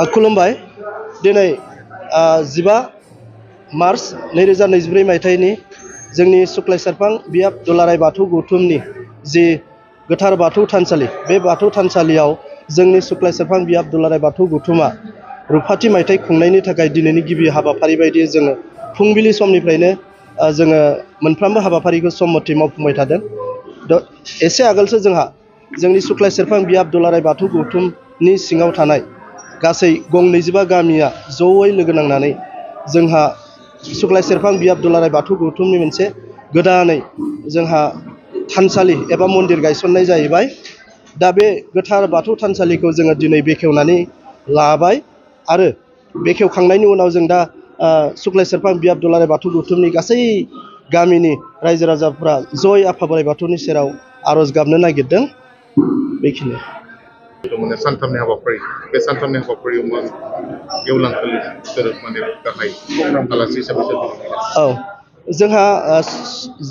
खुलुमबाय दिनै 15 मार्च 2024 मायथाइनि जोंनि सुक्लाय सेरफां बियाब दुलाराय बाथौ गौथुमनि जि गोथार बाथौ थानसालि बे बाथौ थानसालियाव जोंनि सुक्लाय सेरफां बियाब दुलाराय बाथौ गौथुमा रुफाथि मायथाइ खुंनायनि थाखाय दिनैनि गिबि हाबाफारि बायदियै जोङो फुंबिलि समनिफ्रायनो जोङो मोनफ्रोमबो हाबाफारिखौ सम मथे मावफुंबाय थादों। एसे आगोलसो जोंहा जोंनि सुक्लाय सेरफां बियाब दुलाराय बाथौ गौथुमनि सिङाव थानाय गासै गं 25 गामिया जयै लोगो नांनानै जोंहा सुक्लाय सेरफां बियाब दुलाराय बाथौ गौथुमनि मोनसे गोदानै जोंहा थानसालि एबा मन्दिर गायसननाय जाहैबाय। दा बे गोथार बाथौ थानसालिखौ जोङो दिनै बेखेवनानै लाबाय आरो बेखेवखांनायनि उनाव जों दा सुक्लाय सेरफां बियाब दुलाराय बाथौ गौथुमनि गासै गामिनि रायजो राजाफ्रा जय आफा बोराइ बाथौनि सेराव आरज गाबनो नागिरदों। बेखिनि सानथामनि हाबाफारि बे सानथामनि हाबाफारियाव मा गेवलां सोदोब माने गाहाय आलासि हिसाबै औ जोंहा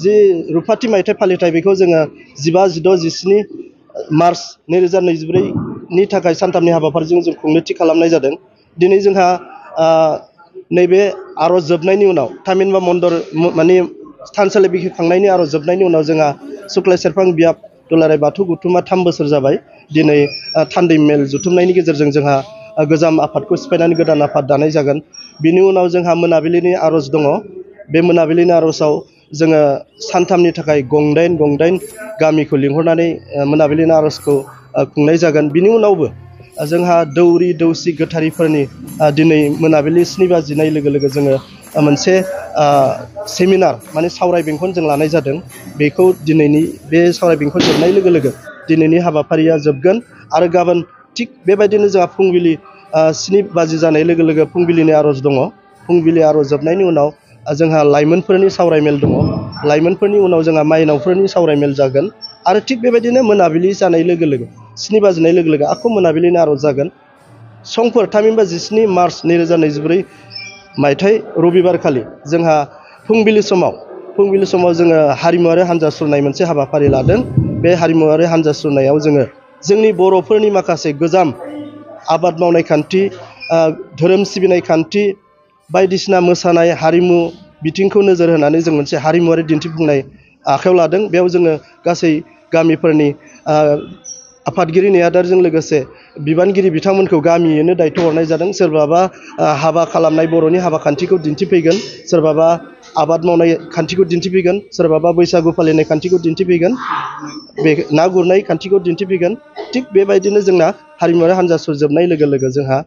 जि रुफाथि मायथाइ फालिथाय बेखौ जोङो 15, 16, 17 मार्च 2024 नि थाखाय सानथामनि हाबाफारिजों जों खुंनो थि खालामनाय जादों। दिनै जोंहा नैबे आरज जोबनायनि उनाव थामिनबा मन्दर माने थानसालि बेखेवखांनायनि आरज जोबनायनि उनाव जोंहा सुक्लाय सेरफां बियाब दुलाराय बाथौ गौथुमा 3 बोसोर जाबाय। दिनै थान्दै मेल जुथुमनायनि गेजेरजों जोंहा गोजाम आफादखौ सिफायनानै गोदान आफाद दानाय जागोन। बिनि उनाव जोंहा मोनाबिलिनि आरज दङ। बे मोनाबिलिनि आरजआव जोङो सानथामनि थाखाय गंदाइन गामिखौ लिंहरनानै मोनाबिलिनि आरजखौ खुंनाय जागोन। बिनि उनावबो जोंहा दौरि दौसि गोथारिफोरनि दिनै मोनाबिलि 7 बाजिनाय लोगो लोगो जोङो मोनसे सेमिनार माने सावराय बेंखन जों लानाय जादों। बेखौ दिनैनि बे सावराय बेंखन जोबनाय लोगो लोगो दिनैनि हाबाफारिया जोबगोन आरो गाबोन थिग बेबायदिनो जोंहा फुंबिलि 7 बाजि जानाय लोगो लोगो फुंबिलिनि आरज दङ। फुंबिलि आरज जोबनायनि उनाव जोंहा लाइमोनफोरनि सावरायमेल दङ। लाइमोनफोरनि उनाव जोंहा माइनावफोरनि सावरायमेल जागोन आरो थिग बेबायदिनो मोनाबिलि जानाय लोगो लोगो 7 बाजिनाय लोगो लोगो आखौ मोनाबिलिनि आरज जागोन। समफोर थामहिनबा 17 मार्च 2024 मायथाइ रबिबार खालि जोंहा फुंबिलि समाव जोङो हारिमुआरि हान्जा सुरनाय मोनसे हाबाफारि लादों। बे हारिमुआरि हान्जा सुरनायाव जोङो जोंनि बर'फोरनि माखासे गोजाम आबाद मावनाय खान्थि, धोरोम सिबिनाय खान्थि, बायदिसिना मोसानाय हारिमु बिथिंखौ नोजोर होनानै जों मोनसे हारिमुआरि दिन्थिफुंनाय आखायाव लादों। बेयाव जोङो गासै गामिफोरनि आफादगिरि नेहादारजों लोगोसे बिबानगिरि बिथांमोनखौ गामियैनो दायथ' हरनाय जादों। सोरबाबा हाबा खालामनाय बर'नि हाबा खान्थिखौ दिन्थिफैगोन, सोरबाबा आबाद मावनाय खान्थिखौ दिन्थिफैगोन, सोरबाबा बैसागु फालिनाय खान्थिखौ दिन्थिफैगोन, बे ना गुरनाय खान्थिखौ दिन्थिफैगोन। थिग बेबायदिनो जोंना हारिमुआरि हान्जा सुरजोबनाय लोगो लोगो जोंहा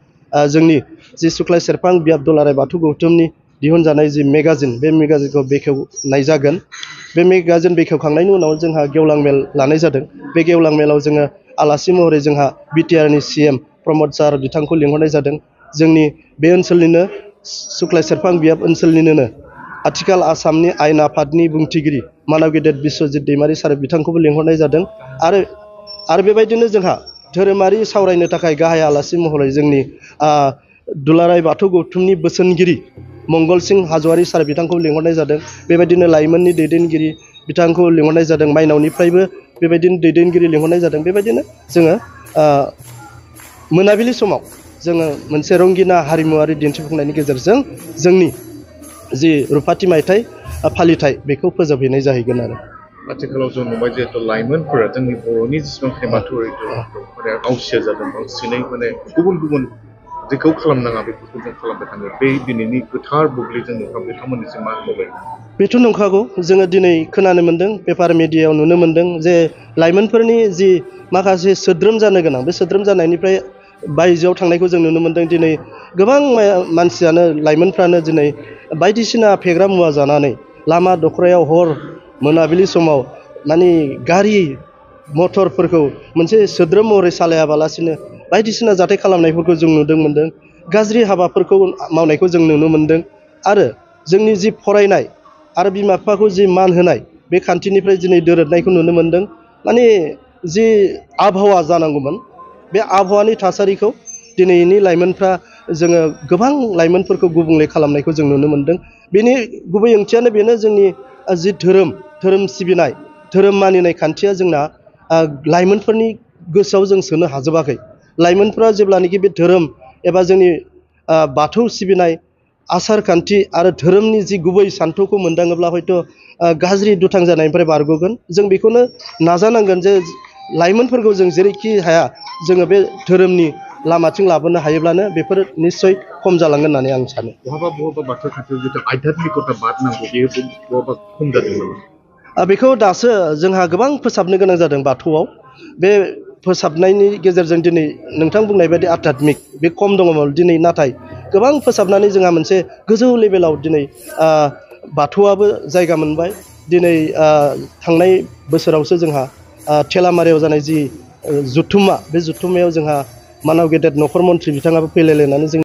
जोंनि जि सुक्लाय सेरफां बियाब दुलाराय बाथौ गौथुमनि दिहुनजानाय जि मेगाजिन बे मेगाजिनखौ बेखेवनाय जागोन। बे मेगाजिन बेखेवखांनायनि उनाव जोंहा गेवलां मेल लानाय जादों। बे गेवलां मेलाव जोङो आलासि महरै जोंहा बिटिआरनि CM प्रमद सार बिथांखौ लिंहरनाय जादों। जोंनि बे ओनसोलनिनो सुक्लाय सेरफां बियाब ओनसोलनिनो आथिखाल आसामनि आयेन आफादनि बुंथिगिरि मानव गेदेर बिस्वजित दैमारि सार बिथांखौबो लिंहरनाय जादों। आरो बेबायदिनो जोंहा धोरोमारि सावरायनो थाखाय गाहाय आलासि महरै जोंनि दुलाराय बाथौ गौथुमनि बोसोनगिरि मंगलसिं हाज'वारि सार बिथांखौ लिंहरनाय जादों। बेबायदिनो लाइमोननि दैदेनगिरि बिथांखौ लिंहरनाय जादों। माइनावनिफ्रायबो बेबायदिनो दैदेनगिरि लिंहरनाय जादों। बेबायदिनो जोङो मोनाबिलि समाव जोङो मोनसे रंगिना हारिमुआरि दिन्थिफुंनायनि गेजेरजों जोंनि जि रुफाथि मायथाइ फालिथाय बेखौ फोजोबहैनाय जाहैगोन आरो। आथिखालाव जों नुबाय जिहेतु लाइमोनफोरा जोंनि बर'नि जेसेबांखि बाथौआरि धोरोमफोरा आवसिया जादों, बांसिनै माने गुबुन जेखौ खालामनाङा बेफोरखौ जों खालामबाय थाङो। बे दिनैनि गोथार बुब्लिजों बिथांमोननिसिम मा खावलायनो? बेथ' नंखागौ। जोङो दिनै खोनानो मोन्दों, पेपार मिडियायाव नुनो मोन्दों जे लाइमोनफोरनि जि माखासे सोद्रोम जानो गोनां बे सोद्रोम जानायनिफ्राय बायजोआव थांनायखौ जों नुनो मोन्दों। दिनै गोबां मानसियानो लाइमोनफ्रानो दिनै बायदिसिना फेग्रा मुवा जानानै लामा दख्रायाव हर मोनाबिलि समाव माने गारि मथरफोरखौ मोनसे सोद्रोम महरै सालायाबालासिनो बायदिसिना जाथाय खालामनायफोरखौ जों नुनो मोन्दों। गाज्रि हाबाफोरखौ मावनायखौ जों नुनो मोन्दों। आरो जोंनि जि फरायनाय आरो बिमा बिफाखौ जि मान होनाय बे खान्थिनिफ्राय दिनै दोरोदनायखौ नुनो मोन्दों। माने जि आबहावा जानांगौमोन बे आबहावानि थासारिखौ दिनैनि लाइमोनफ्रा जोङो गोबां लाइमोनफोरखौ गुबुंले खालामनायखौ जों नुनो मोन्दों। बेनि गुबै ओंथियानो बेनो, जोंनि जि धोरोम सिबिनाय, धोरोम मानिनाय खान्थिया जोंना लाइमोनफोरनि गोसोआव जों सोनो हाजोबाखै। लाइमोनफ्रा जेब्लानोखि बे धोरोम एबा जोंनि बाथौ सिबिनाय आसार खान्थि आरो धोरोमनि जि गुबै सान्थौखौ मोनदाङोब्ला हयथ' गाज्रि दुथां जानायनिफ्राय बारग'गोन। जों बेखौनो नाजानांगोन जे लाइमोनफोरखौ जों जेरैखि हाया जोङो बे धोरोमनि लामाथिं लाबोनो हायोब्लानो बेफोर निस्सय खम जालांगोन होननानै आं सानो। बहाबा बाथौ खान्थियाव जिथु आध्यात्मिकता बाद नांगौ बेयो बहाबा खम जादों नामा? बेखौ दासो जोंहा गोबां फोसाबनो गोनां जादों बाथौआव। बे फोसाबनायनि गेजेरजों दिनै नोंथां बुंनाय बायदि आध्यात्मिक बे खम दङमोन, दिनै नाथाय गोबां फोसाबनानै जोंहा मोनसे गोजौ लेभेलाव दिनै बाथौआबो जायगा मोनबाय। दिनै थांनाय बोसोरावसो जोंहा थेलामारियाव जानाय जि जुथुम्मा, बे जुथुम्मायाव जोंहा मानाव गेदेर नखर मन्थ्रि बिथाङाबो फैलायलायनानै जों